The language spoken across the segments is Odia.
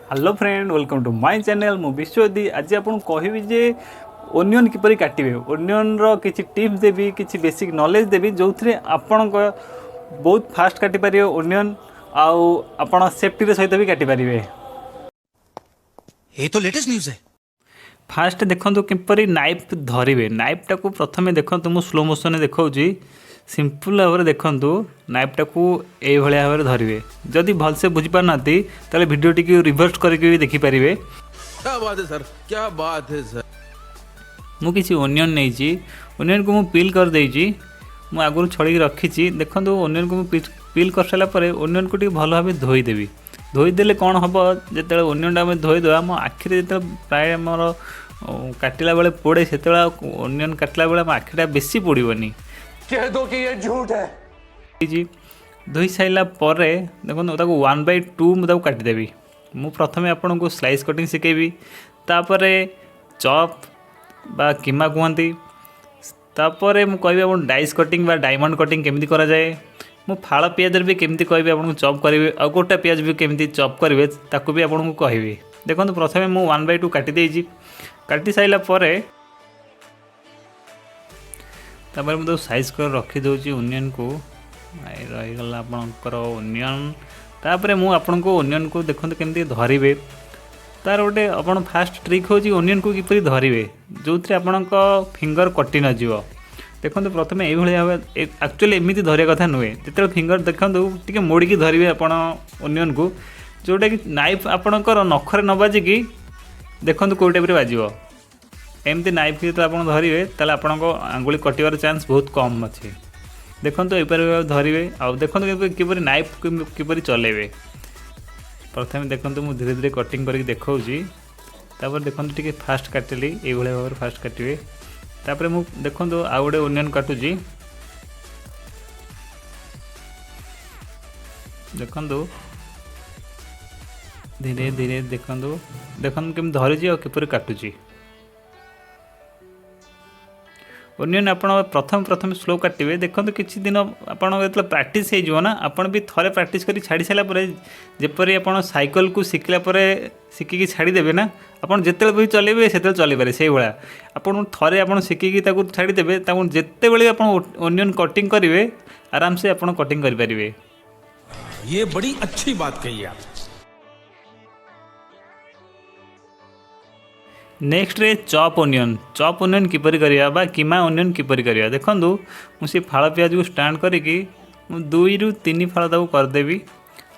Hello friend, welcome to my channel. ମୁଁ ବିଶ୍ୱଦି। ଆଜି ଆପଣଙ୍କୁ କହିବି ଯେ ଓନିଅନ୍ କିପରି କାଟିବେ। ଓନିଅନ୍ର କିଛି ଟିପ୍ସ ଦେବି, କିଛି ବେସିକ୍ ନଲେଜ୍ ଦେବି, ଯେଉଁଥିରେ ଆପଣଙ୍କ ବହୁତ ଫାଷ୍ଟ କାଟିପାରିବେ ଓନିଅନ୍ ଆଉ ଆପଣ ସେଫ୍ଟିର ସହିତ ବି କାଟିପାରିବେ। ये तो लेटेस्ट न्यूज है। ଫାଷ୍ଟ ଦେଖନ୍ତୁ କିପରି ନାଇଫ୍ ଧରିବେ। ନାଇଫ୍ଟାକୁ ପ୍ରଥମେ ଦେଖନ୍ତୁ, ମୁଁ ସ୍ଲୋ ମୋସନରେ ଦେଖାଉଛି। ସିମ୍ପଲ୍ ଭାବରେ ଦେଖନ୍ତୁ, ନାଇଫ୍ଟାକୁ ଏଇଭଳିଆ ଭାବରେ ଧରିବେ। ଯଦି ଭଲସେ ବୁଝିପାରୁନାହାନ୍ତି, ତାହେଲେ ଭିଡ଼ିଓଟିକୁ ରିଭର୍ସ କରିକି ବି ଦେଖିପାରିବେ। क्या बात है सर, क्या बात है सर! ମୁଁ କିଛି ଓନିଅନ୍ ନେଇଛି। ଓନିଅନ୍କୁ ମୁଁ ପିଲ୍ କରିଦେଇଛି। ମୁଁ ଆଗରୁ ଛଡ଼େଇକି ରଖିଛି। ଦେଖନ୍ତୁ, ଓନିଅନ୍କୁ ମୁଁ ପିଲ୍ କରିସାରିଲା ପରେ ଓନିଅନ୍କୁ ଟିକେ ଭଲ ଭାବେ ଧୋଇଦେବି। ଧୋଇଦେଲେ କ'ଣ ହେବ? ଯେତେବେଳେ ଓନିଅନ୍ଟା ଆମେ ଧୋଇଦେବା, ଆମ ଆଖିରେ ଯେତେବେଳେ ପ୍ରାୟ ଆମର କାଟିଲା ବେଳେ ପୋଡ଼େ, ସେତେବେଳେ ଆଉ ଓନିଅନ୍ କାଟିଲା ବେଳେ ଆମ ଆଖିଟା ବେଶୀ ପୋଡ଼ିବନି। कह दो कि ये झूठ है। ହେଇଛି। ଧୋଇ ସାରିଲା ପରେ ଦେଖନ୍ତୁ, ତାକୁ 1/2 ମୁଁ ତାକୁ କାଟିଦେବି। ମୁଁ ପ୍ରଥମେ ଆପଣଙ୍କୁ ସ୍ଲାଇସ୍ କଟିଂ ଶିଖେଇବି, ତାପରେ ଚପ୍ ବା କିମା କୁହନ୍ତି, ତାପରେ ମୁଁ କହିବି ଆପଣ ଡାଇସ୍ କଟିଂ ବା ଡାଇମଣ୍ଡ କଟିଂ କେମିତି କରାଯାଏ। ମୁଁ ଫାଳ ପିଆଜରେ ବି କେମିତି କହିବି ଆପଣଙ୍କୁ ଚପ୍ କରିବେ, ଆଉ ଗୋଟା ପିଆଜ ବି କେମିତି ଚପ୍ କରିବେ, ତାକୁ ବି ଆପଣଙ୍କୁ କହିବି। ଦେଖନ୍ତୁ, ପ୍ରଥମେ ମୁଁ 1/2 କାଟି ଦେଇଛି। କାଟି ସାରିଲା ପରେ ତାପରେ ମୁଁ ତାକୁ ସାଇଜ୍ କରି ରଖିଦେଉଛି ଓନିଅନ୍କୁ। ଏଇ ରହିଗଲା ଆପଣଙ୍କର ଓନିଅନ୍। ତାପରେ ମୁଁ ଆପଣଙ୍କୁ ଓନିଅନ୍କୁ ଦେଖନ୍ତୁ କେମିତି ଧରିବେ। ତାର ଗୋଟେ ଆପଣ ଫାଷ୍ଟ ଟ୍ରିକ୍ ହେଉଛି ଓନିଅନ୍କୁ କିପରି ଧରିବେ, ଯେଉଁଥିରେ ଆପଣଙ୍କ ଫିଙ୍ଗର କଟି ନଯିବ। ଦେଖନ୍ତୁ, ପ୍ରଥମେ ଏଇଭଳି ଭାବେ। ଆକ୍ଚୁଆଲି ଏମିତି ଧରିବା କଥା ନୁହେଁ। ଯେତେବେଳେ ଫିଙ୍ଗର, ଦେଖନ୍ତୁ, ଟିକେ ମୋଡ଼ିକି ଧରିବେ ଆପଣ ଓନିଅନ୍କୁ, ଯେଉଁଟାକି ନାଇଫ୍ ଆପଣଙ୍କର ନଖରେ ନ ବାଜିକି, ଦେଖନ୍ତୁ କେଉଁ ଟାଇପ୍ରେ ବାଜିବ। ଏମିତି ନାଇଫ୍ ଯେତେବେଳେ ଆପଣ ଧରିବେ, ତାହେଲେ ଆପଣଙ୍କ ଆଙ୍ଗୁଳି କଟିବାର ଚାନ୍ସ ବହୁତ କମ୍ ଅଛି। ଦେଖନ୍ତୁ, ଏପରି ଭାବେ ଧରିବେ। ଆଉ ଦେଖନ୍ତୁ କିପରି ନାଇଫ୍ କିପରି ଚଲେଇବେ। ପ୍ରଥମେ ଦେଖନ୍ତୁ, ମୁଁ ଧୀରେ ଧୀରେ କଟିଂ କରିକି ଦେଖାଉଛି। ତାପରେ ଦେଖନ୍ତୁ, ଟିକେ ଫାଷ୍ଟ କାଟିଲି। ଏଇଭଳିଆ ଭାବରେ ଫାଷ୍ଟ କାଟିବେ। ତାପରେ ମୁଁ ଦେଖନ୍ତୁ ଆଉ ଗୋଟେ ଓନିଅନ୍ କାଟୁଛି। ଦେଖନ୍ତୁ, ଧୀରେ ଧୀରେ ଦେଖନ୍ତୁ। ଦେଖନ୍ତୁ କେମିତି ଧରିଛି ଆଉ କିପରି କାଟୁଛି। ଓନିଅନ୍ ଆପଣ ପ୍ରଥମେ ପ୍ରଥମେ ସ୍ଲୋ କାଟିବେ। ଦେଖନ୍ତୁ, କିଛି ଦିନ ଆପଣ ଯେତେବେଳେ ପ୍ରାକ୍ଟିସ୍ ହେଇଯିବ ନା, ଆପଣ ବି ଥରେ ପ୍ରାକ୍ଟିସ୍ କରି ଛାଡ଼ି ସାରିଲା ପରେ, ଯେପରି ଆପଣ ସାଇକେଲକୁ ଶିଖିଲା ପରେ ଶିଖିକି ଛାଡ଼ିଦେବେ ନା, ଆପଣ ଯେତେବେଳେ ବି ଚଲେଇବେ ସେତେବେଳେ ଚଲେଇ ପାରିବେ। ସେଇଭଳିଆ ଆପଣ ଥରେ ଆପଣ ଶିଖିକି ତାକୁ ଛାଡ଼ିଦେବେ, ତାକୁ ଯେତେବେଳେ ବି ଆପଣ ଓନିଅନ୍ କଟିଂ କରିବେ, ଆରାମସେ ଆପଣ କଟିଂ କରିପାରିବେ। ये बड़ी अच्छी बात कही आप। ନେକ୍ସଟରେ ଚପ୍ ଓନିଅନ୍। ଚପ୍ ଓନିଅନ୍ କିପରି କରିବା ବା କିମା ଓନିଅନ୍ କିପରି କରିବା? ଦେଖନ୍ତୁ, ମୁଁ ସେ ଫାଳ ପିଆଜକୁ ଷ୍ଟାଣ୍ଡ କରିକି ମୁଁ ଦୁଇରୁ ତିନି ଫାଳ ତାକୁ କରିଦେବି।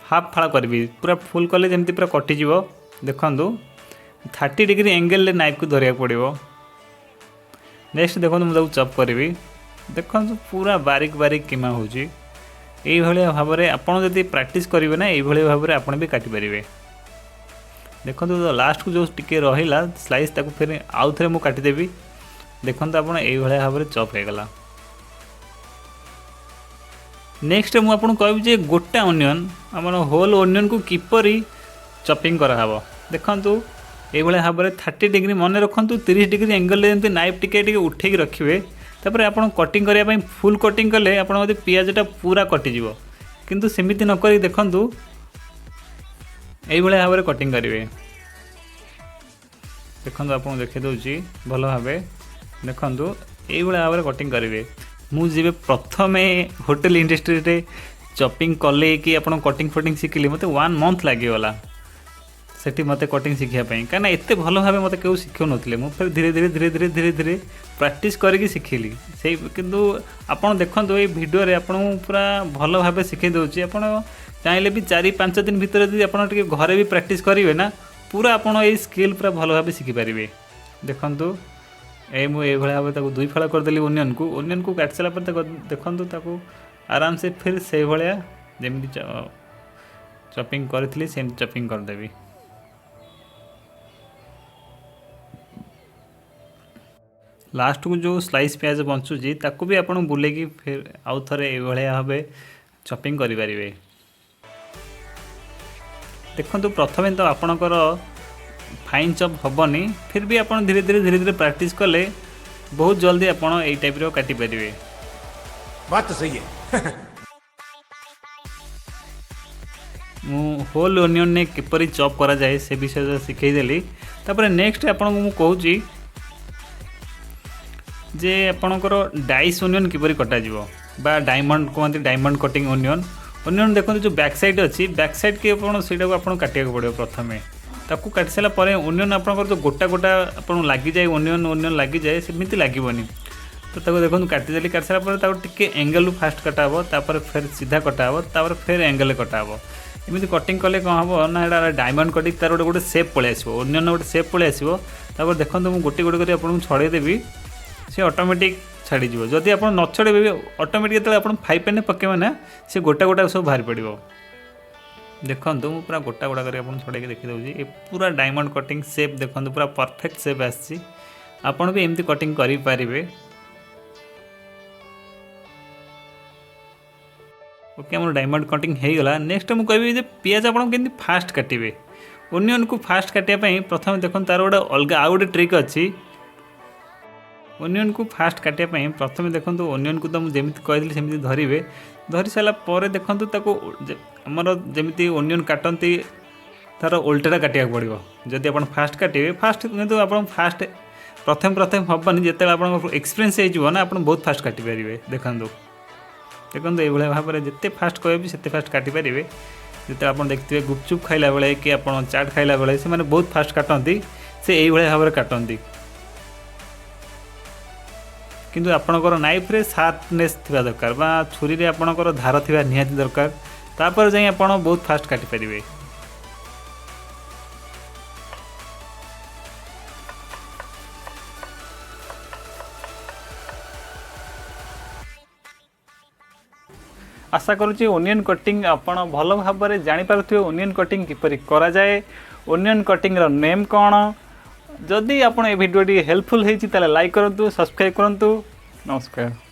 ହାଫ୍ ଫାଳ କରିବି, ପୁରା ଫୁଲ୍ କଲେ ଯେମିତି ପୁରା କଟିଯିବ। ଦେଖନ୍ତୁ, 30 ଡିଗ୍ରୀ ଏଙ୍ଗେଲରେ ନାଇଫ୍କୁ ଧରିବାକୁ ପଡ଼ିବ। ନେକ୍ସଟ ଦେଖନ୍ତୁ, ମୁଁ ତାକୁ ଚପ୍ କରିବି। ଦେଖନ୍ତୁ, ପୁରା ବାରିକ ବାରିକ କିମା ହେଉଛି। ଏଇଭଳିଆ ଭାବରେ ଆପଣ ଯଦି ପ୍ରାକ୍ଟିସ୍ କରିବେ ନା, ଏଇଭଳି ଭାବରେ ଆପଣ ବି କାଟିପାରିବେ। ଦେଖନ୍ତୁ, ଲାଷ୍ଟକୁ ଯେଉଁ ଟିକେ ରହିଲା ସ୍ଲାଇସ୍, ତାକୁ ଫେରେ ଆଉ ଥରେ ମୁଁ କାଟିଦେବି। ଦେଖନ୍ତୁ ଆପଣ, ଏଇଭଳିଆ ଭାବରେ ଚପ୍ ହେଇଗଲା। ନେକ୍ସଟ ମୁଁ ଆପଣଙ୍କୁ କହିବି ଯେ ଗୋଟା ଓନିଅନ୍, ଆମର ହୋଲ୍ ଓନିଅନ୍କୁ କିପରି ଚପିଂ କରାହେବ। ଦେଖନ୍ତୁ, ଏଇଭଳିଆ ଭାବରେ 30 ଡିଗ୍ରୀ, ମନେ ରଖନ୍ତୁ, 30 ଡିଗ୍ରୀ ଏଙ୍ଗେଲରେ ଯେମିତି ନାଇଫ୍ ଟିକେ ଟିକେ ଉଠେଇକି ରଖିବେ। ତାପରେ ଆପଣ କଟିଂ କରିବା ପାଇଁ ଫୁଲ୍ କଟିଂ କଲେ ଆପଣ ଯଦି ପିଆଜଟା ପୁରା କଟିଯିବ। କିନ୍ତୁ ସେମିତି ନ କରି ଦେଖନ୍ତୁ, ଏଇଭଳିଆ ଭାବରେ କଟିଂ କରିବେ। ଦେଖନ୍ତୁ, ଆପଣଙ୍କୁ ଦେଖାଇ ଦେଉଛି ଭଲ ଭାବେ। ଦେଖନ୍ତୁ, ଏଇଭଳିଆ ଭାବରେ କଟିଂ କରିବେ। ମୁଁ ଯେବେ ପ୍ରଥମେ ହୋଟେଲ ଇଣ୍ଡଷ୍ଟ୍ରିରେ ଚପିଂ କଲେ କି ଆପଣ କଟିଂ ଫଟିଂ ଶିଖିଲି, ମୋତେ ୱାନ୍ ମନ୍ଥ ଲାଗିଗଲା ସେଠି ମୋତେ କଟିଂ ଶିଖିବା ପାଇଁ। କାହିଁକିନା ଏତେ ଭଲ ଭାବେ ମୋତେ କେଉଁ ଶିଖାଉନଥିଲେ। ମୁଁ ଫେର ଧୀରେ ଧୀରେ ଧୀରେ ଧୀରେ ଧୀରେ ଧୀରେ ପ୍ରାକ୍ଟିସ୍ କରିକି ଶିଖିଲି ସେଇ। କିନ୍ତୁ ଆପଣ ଦେଖନ୍ତୁ, ଏଇ ଭିଡ଼ିଓରେ ଆପଣଙ୍କୁ ପୁରା ଭଲ ଭାବେ ଶିଖାଇ ଦେଉଛି। ଆପଣ ଚାହିଁଲେ ବି 4-5 ଦିନ ଭିତରେ ଯଦି ଆପଣ ଟିକେ ଘରେ ବି ପ୍ରାକ୍ଟିସ୍ କରିବେ ନା, ପୁରା ଆପଣ ଏଇ ସ୍କିଲ୍ ପୁରା ଭଲ ଭାବେ ଶିଖିପାରିବେ। ଦେଖନ୍ତୁ, ଏଇ ମୁଁ ଏଇଭଳିଆ ଭାବେ ତାକୁ ଦୁଇ ଫାଳ କରିଦେଲି ଓନିଅନ୍କୁ। ଓନିଅନ୍କୁ କାଟି ସାରିଲା ପରେ ତାକୁ ଦେଖନ୍ତୁ, ତାକୁ ଆରାମସେ ଫିର୍ ସେଇଭଳିଆ ଯେମିତି ଚପିଂ କରିଥିଲି, ସେମିତି ଚପିଂ କରିଦେବି। ଲାଷ୍ଟକୁ ଯେଉଁ ସ୍ଲାଇସ୍ ପିଆଜ ବଞ୍ଚୁଛି, ତାକୁ ବି ଆପଣ ବୁଲେଇକି ଫେର ଆଉ ଥରେ ଏଇଭଳିଆ ଭାବେ ଚପିଂ କରିପାରିବେ। ଦେଖନ୍ତୁ, ପ୍ରଥମେ ତ ଆପଣଙ୍କର ଫାଇନ୍ ଚପ୍ ହେବନି। ଫିର୍ ବି ଆପଣ ଧୀରେ ଧୀରେ ଧୀରେ ଧୀରେ ପ୍ରାକ୍ଟିସ୍ କଲେ ବହୁତ ଜଲ୍ଦି ଆପଣ ଏଇ ଟାଇପ୍ର କାଟିପାରିବେ। बात तो सही है। ମୁଁ ହୋଲ୍ ଓନିଅନ୍ରେ କିପରି ଚପ୍ କରାଯାଏ ସେ ବିଷୟରେ ଶିଖେଇଦେଲି। ତାପରେ ନେକ୍ସଟ ଆପଣଙ୍କୁ ମୁଁ କହୁଛି ଯେ ଆପଣଙ୍କର ଡାଇସ୍ ଓନିଅନ୍ କିପରି କଟାଯିବ ବା ଡାଇମଣ୍ଡ କୁହନ୍ତି, ଡାଇମଣ୍ଡ କଟିଂ ଓନିଅନ୍। ଓନିଅନ୍ ଦେଖନ୍ତୁ ଯେଉଁ ବ୍ୟାକ୍ ସାଇଡ଼୍ ଅଛି, ବ୍ୟାକ୍ ସାଇଡ଼୍ କି ଆପଣ ସେଇଟାକୁ ଆପଣ କାଟିବାକୁ ପଡ଼ିବ ପ୍ରଥମେ। ତାକୁ କାଟି ସାରିଲା ପରେ ଓନିଅନ୍ ଆପଣଙ୍କର ଯେଉଁ ଗୋଟା ଗୋଟା ଆପଣଙ୍କୁ ଲାଗିଯାଏ, ଓନିଅନ୍ ଲାଗିଯାଏ, ସେମିତି ଲାଗିବନି। ତ ତାକୁ ଦେଖନ୍ତୁ କାଟିଦେଲି। କାଟି ସାରିଲା ପରେ ତାକୁ ଟିକେ ଏଙ୍ଗେଲରୁ ଫାଷ୍ଟ କଟା ହେବ, ତାପରେ ଫେର୍ ସିଧା କଟା ହେବ, ତାପରେ ଫେର୍ ଏଙ୍ଗେଲରେ କଟା ହେବ। ଏମିତି କଟିଂ କଲେ କ'ଣ ହେବ ନା, ଏଇଟା ଡାଇମଣ୍ଡ କଟିଂ, ତାର ଗୋଟେ ସେପ୍ ପଳେଇ ଆସିବ, ଓନିଅନ୍ର ଗୋଟେ ସେପ୍ ପଳେଇ ଆସିବ। ତାପରେ ଦେଖନ୍ତୁ ମୁଁ ଗୋଟେ ଗୋଟେ କରି ଆପଣଙ୍କୁ ଛଡ଼େଇ ଦେବି, ସେ ଅଟୋମେଟିକ୍ ଛାଡ଼ିଯିବ। ଯଦି ଆପଣ ନ ଛଡ଼େଇବେ ବି ଅଟୋମେଟିକ୍ ଯେତେବେଳେ ଆପଣ ଫ୍ରାଇ ପ୍ୟାନ୍ରେ ପକାଇବେ ନା, ସେ ଗୋଟା ଗୋଟା ସବୁ ବାହାରି ପଡ଼ିବ। ଦେଖନ୍ତୁ ମୁଁ ପୁରା ଗୋଟା ଗୋଟା କରି ଆପଣଙ୍କୁ ଛଡ଼େଇକି ଦେଖିଦେଉଛି। ଏ ପୁରା ଡାଇମଣ୍ଡ କଟିଂ ସେପ୍ ଦେଖନ୍ତୁ, ପୁରା ପରଫେକ୍ଟ ସେପ୍ ଆସିଛି। ଆପଣ ବି ଏମିତି କଟିଂ କରିପାରିବେ। ଓକେ, ଆମର ଡାଇମଣ୍ଡ କଟିଂ ହେଇଗଲା। ନେକ୍ସଟ ମୁଁ କହିବି ଯେ ପିଆଜ ଆପଣ କେମିତି ଫାଷ୍ଟ କାଟିବେ। ଓନିଅନ୍କୁ ଫାଷ୍ଟ କାଟିବା ପାଇଁ ପ୍ରଥମେ ଦେଖନ୍ତୁ ତାର ଗୋଟେ ଅଲଗା ଆଉ ଗୋଟେ ଟ୍ରିକ୍ ଅଛି। ଓନିଅନ୍କୁ ଫାଷ୍ଟ କାଟିବା ପାଇଁ ପ୍ରଥମେ ଦେଖନ୍ତୁ ଓନିଅନ୍କୁ ତ ମୁଁ ଯେମିତି କହିଥିଲି ସେମିତି ଧରିବେ। ଧରି ସାରିଲା ପରେ ଦେଖନ୍ତୁ ତାକୁ ଆମର ଯେମିତି ଓନିଅନ୍ କାଟନ୍ତି ତାର ଓଲଟାଟା କାଟିବାକୁ ପଡ଼ିବ। ଯଦି ଆପଣ ଫାଷ୍ଟ କାଟିବେ, ଫାଷ୍ଟ କିନ୍ତୁ ଆପଣ ଫାଷ୍ଟ ପ୍ରଥମେ ପ୍ରଥମେ ହେବନି, ଯେତେବେଳେ ଆପଣଙ୍କ ଏକ୍ସପିରିଏନ୍ସ ହେଇଯିବ ନା, ଆପଣ ବହୁତ ଫାଷ୍ଟ କାଟିପାରିବେ। ଦେଖନ୍ତୁ ଏଇଭଳିଆ ଭାବରେ ଯେତେ ଫାଷ୍ଟ କହିବେ ସେତେ ଫାଷ୍ଟ କାଟିପାରିବେ। ଯେତେବେଳେ ଆପଣ ଦେଖିଥିବେ ଗୁପଚୁପ୍ ଖାଇଲା ବେଳେ କି ଆପଣ ଚାଟ୍ ଖାଇଲା ବେଳେ ସେମାନେ ବହୁତ ଫାଷ୍ଟ କାଟନ୍ତି, ସେ ଏଇଭଳିଆ ଭାବରେ କାଟନ୍ତି। କିନ୍ତୁ ଆପଣଙ୍କର ନାଇଫ୍ରେ ସାର୍ପନେସ୍ ଥିବା ଦରକାର ବା ଛୁରୀରେ ଆପଣଙ୍କର ଧାର ଥିବା ନିହାତି ଦରକାର, ତାପରେ ଯାଇ ଆପଣ ବହୁତ ଫାଷ୍ଟ କାଟିପାରିବେ। ଆଶା କରୁଛି ଓନିଅନ୍ କଟିଂ ଆପଣ ଭଲ ଭାବରେ ଜାଣିପାରୁଥିବେ, ଓନିଅନ୍ କଟିଂ କିପରି କରାଯାଏ, ଓନିଅନ୍ କଟିଂର ନେମ୍ କ'ଣ। ଯଦି ଆପଣ ଏ ଭିଡ଼ିଓଟି ହେଲ୍ପଫୁଲ୍ ହେଇଛି ତାହେଲେ ଲାଇକ୍ କରନ୍ତୁ, ସବସ୍କ୍ରାଇବ୍ କରନ୍ତୁ। ନମସ୍କାର।